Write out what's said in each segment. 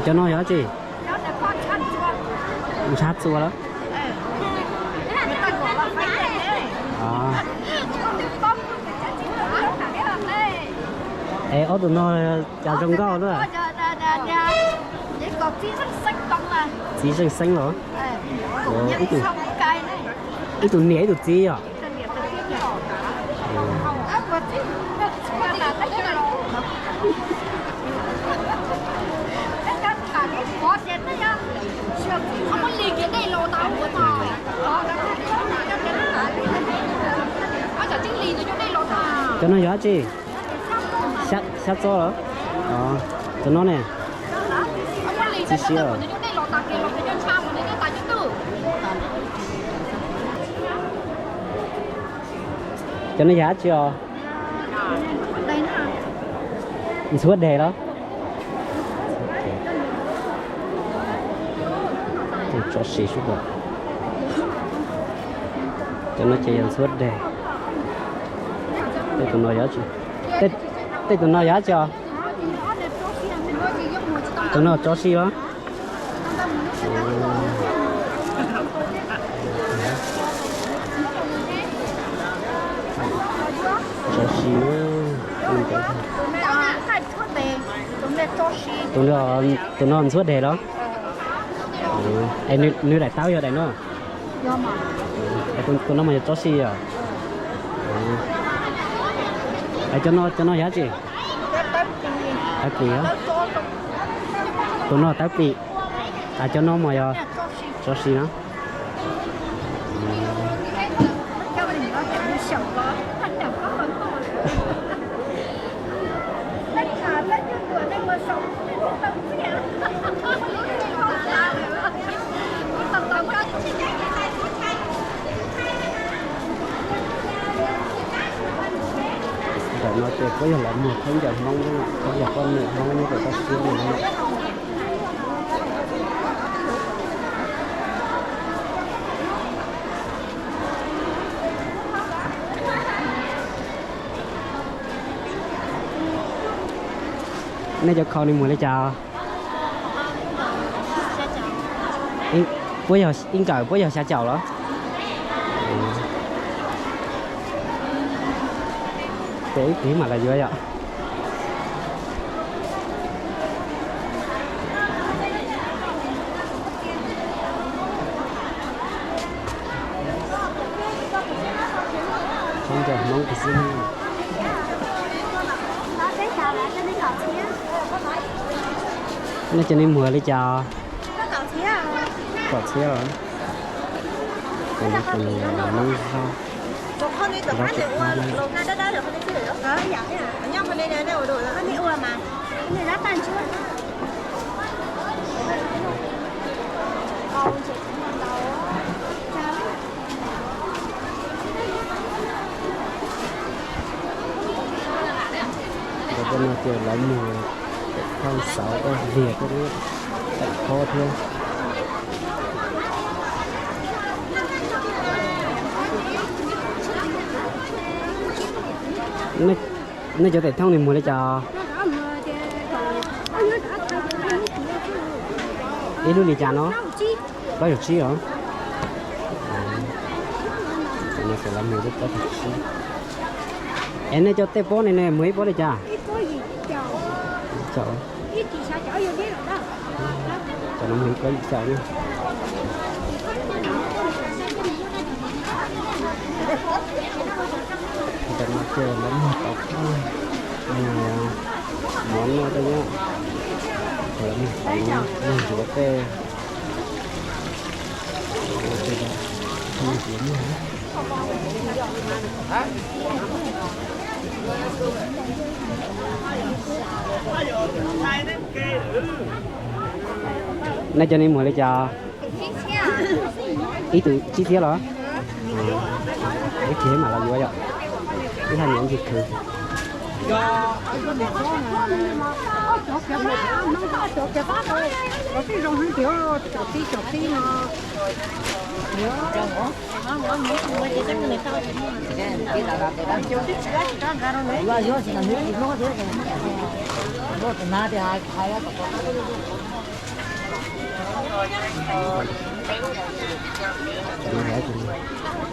Cov no yog dab tsi? Ntshav txua los? Es ob tug no cas zoo nkauj na. Txiv zeej xeeb los? Ib tug niam ib tug txiv yog? Cov no yog dab tsi? Xyab txob los? Cov no ne? Txiv siab. Cov no yog dab tsi os? Ntxhuav deg los? Tso si sub. Cov no ces yog ntxhuav deg. Tej tus no yog dab tsi? Tej tus no yog dab tsi os? Tus no tso si los? Tso si. Tus no, tus no ntxhuav deg los? Es nws daim tawb yog daim no? Tus no mas yog tso si os. Cov no yog dab tsi? Tawb plis. Tus no tawb plis. Cov no mas yog tso si no. Ntawm no ces puab yog lawv muag khaub ncaws Hmoob, khaub ncaws poj niam Hmoob nyob rau toj siab no. Nej cov khaus nws muag li cas? Puab yog ib nkawm puab yog xya caum los? Ces ib pliag mam los yuav yom. Khaub ncaws Hmoob xwb. Nej cov no muag li cas? Kaum txhiab. Cov no ces muag noob zog. Cov no ces lawv muag pem thooj xauv ua viag thiab, pem thob thiab. Nej cov tes thooj ne muag li cas? Ib lub li cas no? Plaub caug tsib os. Cov no ces lawv muag lub plaub caug tsib. Es nej cov tej pob ne ne muag ib pob li cas? Cov no muag ib pob yim caum ne. Ntawm no ces lawv muag tau muag mov noj tej nyob. Lawv muag tau muag ntsuav tej. Nej cov ne muag li cas? Ib tug tsib txhiab los? Ib pliag mam los yuav yom. Ib hab niam ntsis khwv.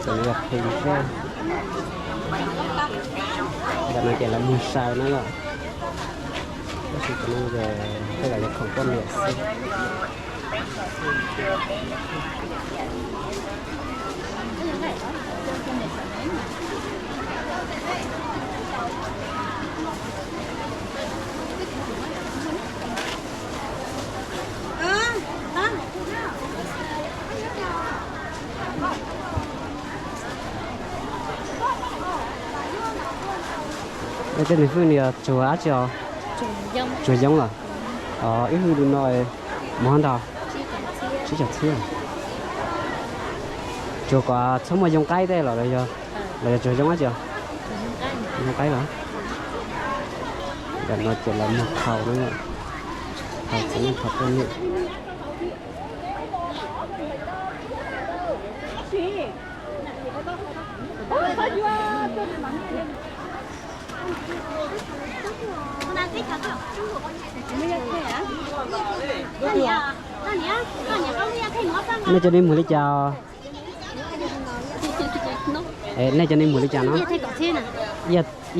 Cov no yog phim thiab. Ntawm no ces lawv muag saw na yom. Tab sis cov no ces tej zaum yog khoom poj niam xwb. Tej niag hwj no yog tsuag dab tsi os? Tsuag yoob los? Ib hwj li no mus hov ntau? Tsib caug txhiab. Tsuag kom txhob muaj yoo qaib tej los los yog tsuag yoob dab tsi os? Yoo qaib los? Ntawm no ces lawv muag khau na, khau txiv neej khau poj niam. Nej cov no muag li cas? Nej cov no muag li cas no? Ib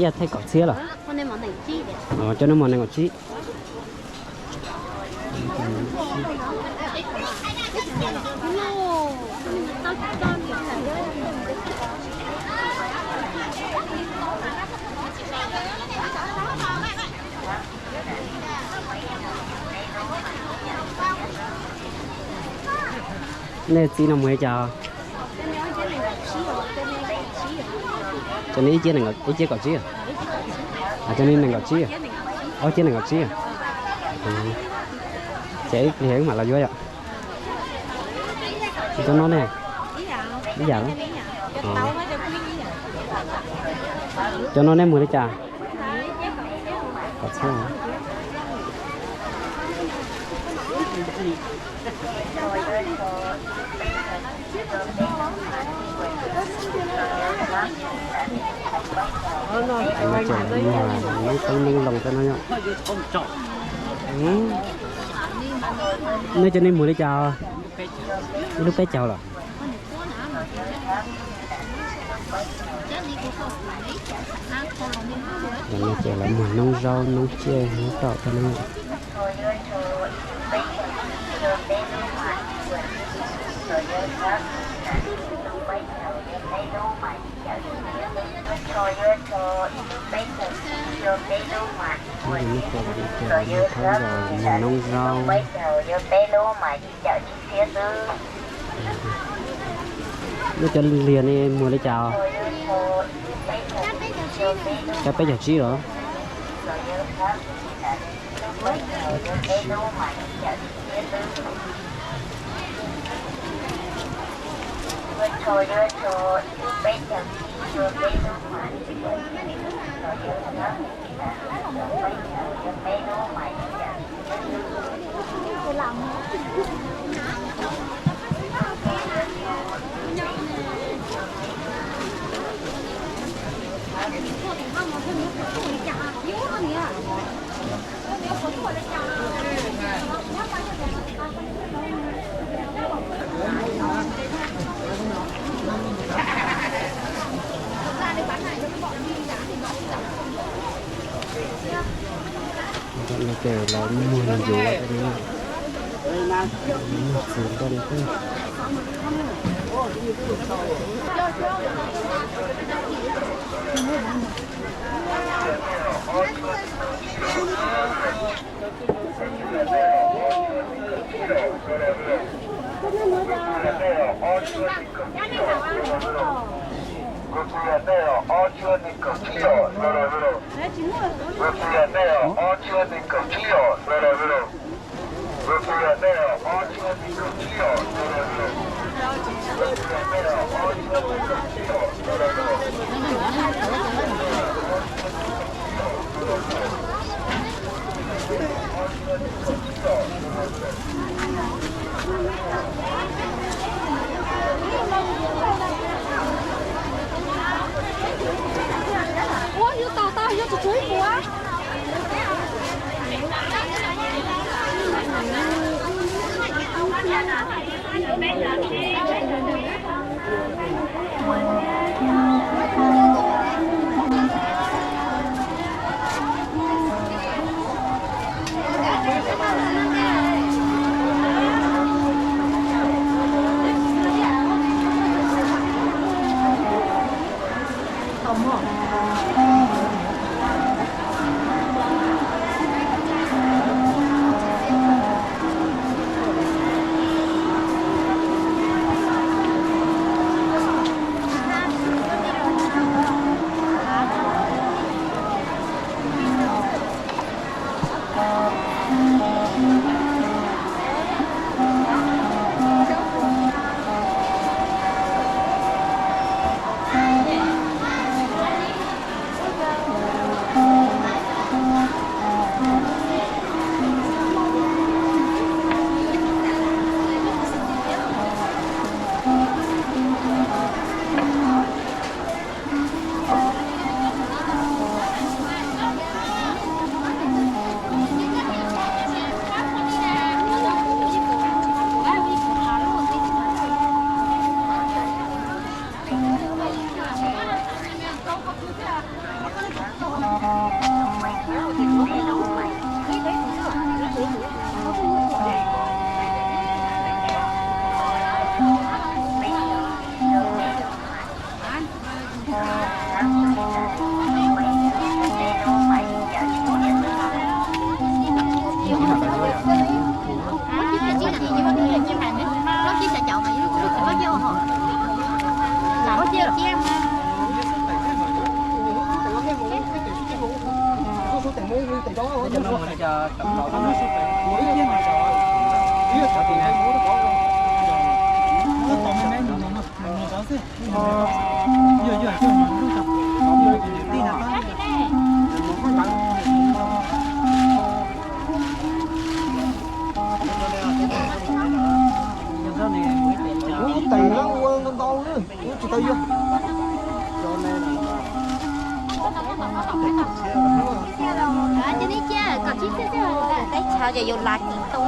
yam thej kaum txhiab los? Cov no muag nees nkaum tsib. Nej txiv no muag li cas? Cov no ib ciab kaum tsib, cov no nees nkaum tsib, ob ciab nees nkaum tsib. Ces ib pliag wb mam los yuav yom. Cov no ne? Ib yam. Cov no nej muag li cas? Noob toob noob loo tej no yom. Nej cov no muag li cas? Ib lub peb caug los? Cov no ces lawv muag noob zaub noob tsiaj noob taum tej no. Muag noob zaub. Nej cov liag ne muag li cas? Kab peb caug tsib los? Ces lawv muag ncuav, muag txiv ntoo xwb. Ua yus tom tau yus tsuas tshuav ib puas. Ub, teem lab ua ntau ntau na, ub tsis tau yog. Teb chaws ces yus lav tsis tau.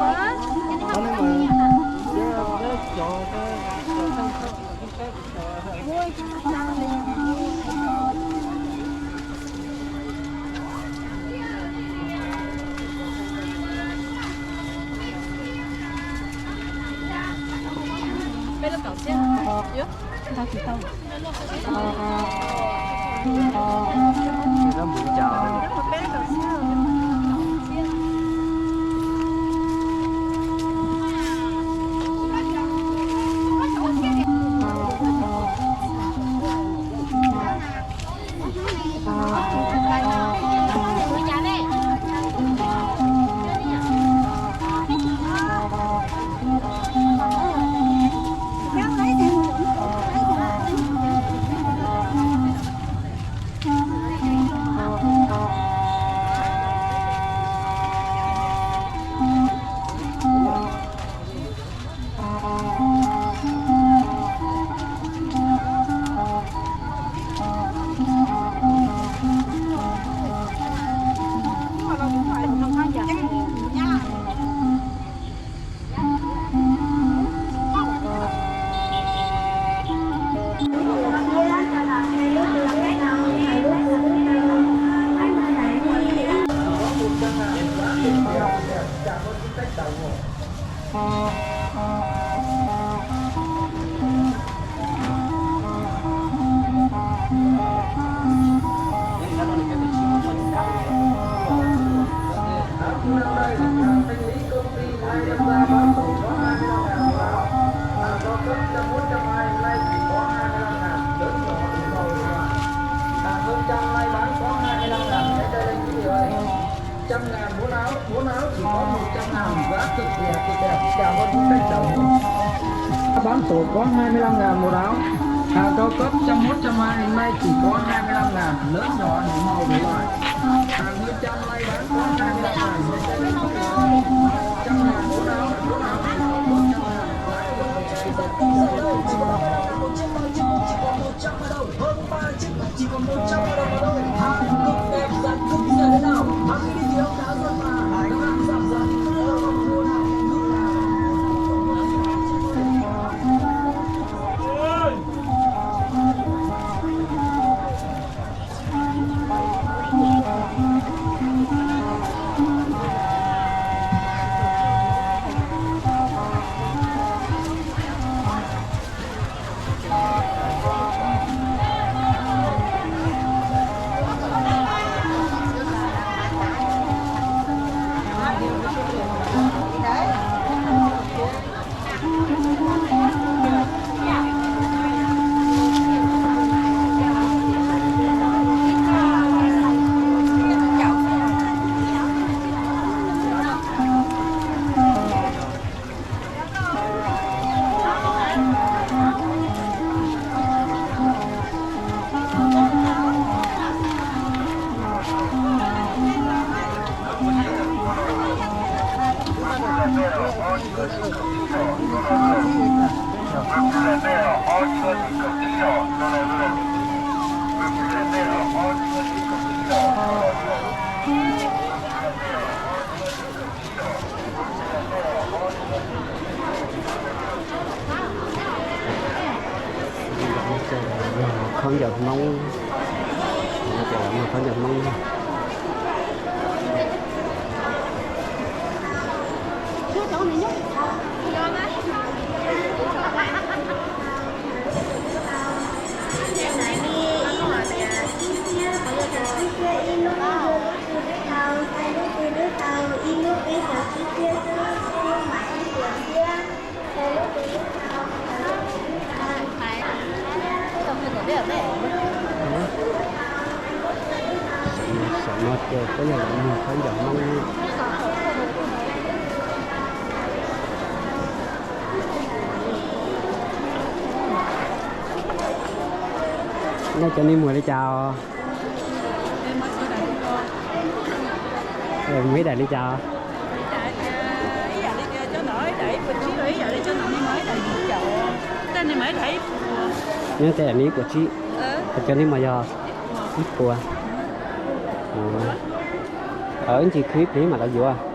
Trăm ngàn bốn áo, bốn áo chỉ có một trăm ngàn, giá cực rẻ kìa, chào mừng khách chào mừng. Bán sổ có hai mươi lăm ngàn một áo. Hàng cao cấp trăm mốt trăm hai, hôm nay chỉ có hai mươi lăm ngàn, lớn nhỏ đủ màu đủ loại. Hàng hơi trăm nay bán có hai mươi lăm ngàn, hôm nay đây là trăm ngàn bốn áo, bốn áo chỉ có một trăm ngàn, giá cực rẻ kìa, chào mừng khách chào mừng. Chỉ còn một chiếc, chỉ còn một chiếc, chỉ còn một trăm đồng mà thôi. Hàng cực đẹp, giá cực rẻ thế nào? Hàng đi thì ông đã rất là hài, nó đang giảm giá, các bạn mua nào, mua nào. Khaub ncaws Hmoob, khaub ncaws Hmoob. Saum no ces peb yog los mus khaub ncaws Hmoob. Nej cov nej muag li cas? Muag ib daim li cas? Nyob tej daim li ib puas tsib, cov nej muag yog ib puas. Ib ntsis khwv ib pliag mam los yuav.